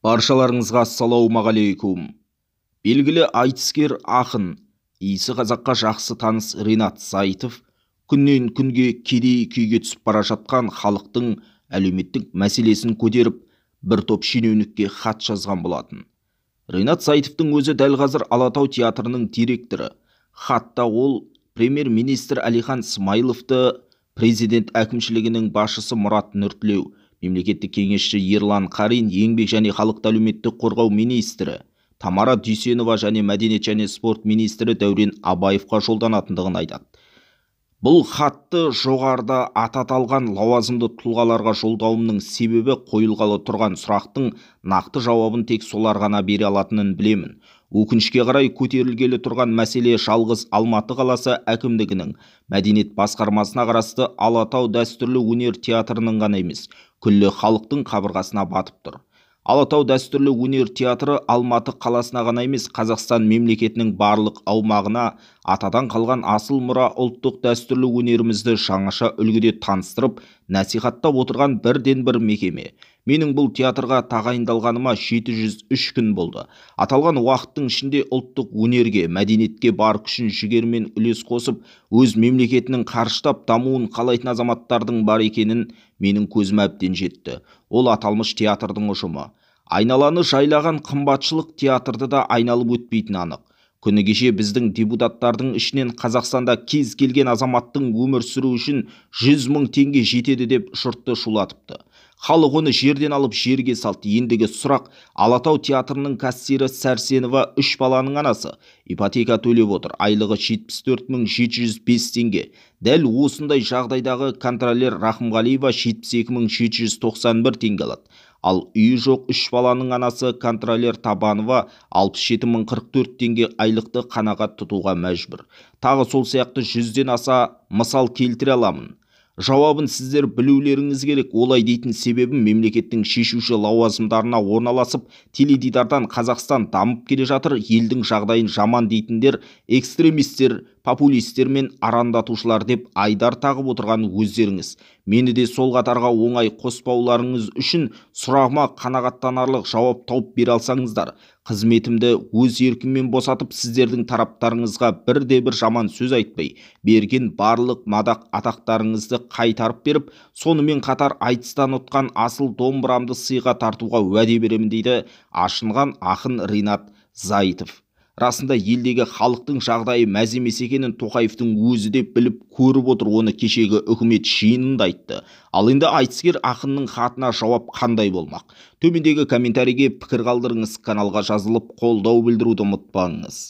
Баршаларыңызға ассалаумағалейкум. Белгілі айтыскер ақын, иісі қазаққа жақсы таныс Ринат Зайтов күннен күнге кедей күйге түсіп бара жатқан халықтың әлеуметтік мәселесін көтеріп, бір топ шенеунікке хат жазған болатын. Ринат Зайтовтың өзі дәл қазір Алатау театрының директоры. Хатта ол премьер-министр Әлихан Смайыловты, президент әкімшілігінің басшысы Мұрат Нұртілеу, мемлекеттік кеңесші Ерлан Қарин, еңбек және халықты әлеуметтік қорғау министрі Тамара Дүйсенова және мәдениет және спорт министрі Дәурен Абаевқа жолданатындығын айтады. Бұл хатты жоғарыда аталған лауазымды тұлғаларға жолдауымның себебі қойылғалы тұрған сұрақтың нақты жауабын тек солар ғана бере алатынын білемін. Өкінішке қарай көтерілгелі тұрған мәселе жалғыз Алматы қаласы әкімдігінің мәдениет басқармасына қарасты Алатау дәстүрлі өнер театрының ғана емес, күллі халықтың қабырғасына батып тұр. Алатау дәстүрлі өнер театры Алматы қаласына ғана емес, Қазақстан мемлекетінің барлық аумағына атадан қалған асыл мұра ұлттық дәстүрлі өнерімізді жаңаша үлгіде таныстырып, насихаттап отырған бірден-бір мекеме. Менің бұл театрға тағайындалғаныма 703 күн болды. Аталған уақыттың ішінде ұлттық өнерге, мәдениетке бар күшін жігермен үлес қосып, өз мемлекетінің қарыштап дамуын қалайтын азаматтардың бар екенін менің көзім әбден жетті. Ол аталмыш театрдың ұжымы. Айналаны жайлаған қымбатшылық театрды да айналып өтпейтіні анық. Күні кеше біздің депутаттардың ішінен Қазақстанда кез келген азаматтың өмір сүру үшін 100 мың теңге жетеді деп жұртты шулатыпты. Халық оны жерден алып жерге салды. Ендігі сұрақ, Алатау театрының кассирі Сәрсенова 3 баланың анасы, ипотека төлеп отыр, айлығы 74 705 теңге. Дәл осындай жағдайдағы контролер Рахымғалиева 72 791 теңге алады. Ал үйі жоқ 3 баланың анасы контролер Табанова 67 044 теңге айлықты қанағат тұтуға мәжбүр. Тағы сол сияқты 100-ден аса мысал келтіре аламын. Жауабын сіздер білулеріңіз керек. Олай дейтін себебім мемлекеттің шешуші лауазымдарына орналасып, теледидардан Қазақстан дамып келе жатыр, елдің жағдайын жаман дейтіндер экстремистер, популистер мен арандатушылар деп айдар тағып отырған өздеріңіз. Мені де сол қатарға оңай қоспауларыңыз үшін сұрағыма қанағаттанарлық жауап тауып бере алсаңыздар, қызметімді өз еркіммен босатып, сіздердің тараптарыңызға бірде-бір жаман сөз айтпай, берген барлық мадақ атақтарыңызды қайтарып беріп, сонымен қатар айтыстан ұтқан асыл домбырамды сыйға тартуға уәде беремін, дейді ашынған ақын Ринат Зайтов. Расында елдегі халықтың жағдайы мәз емес екенін Тоқаевтың өзі де біліп көріп отыр, оны кешегі үкімет жиынында айтты. Ал енді айтыскер ақынның хатына жауап қандай болмақ? Төмендегі комментарийге пікір қалдырыңыз, каналға жазылып қолдау білдіруді ұмытпаңыз.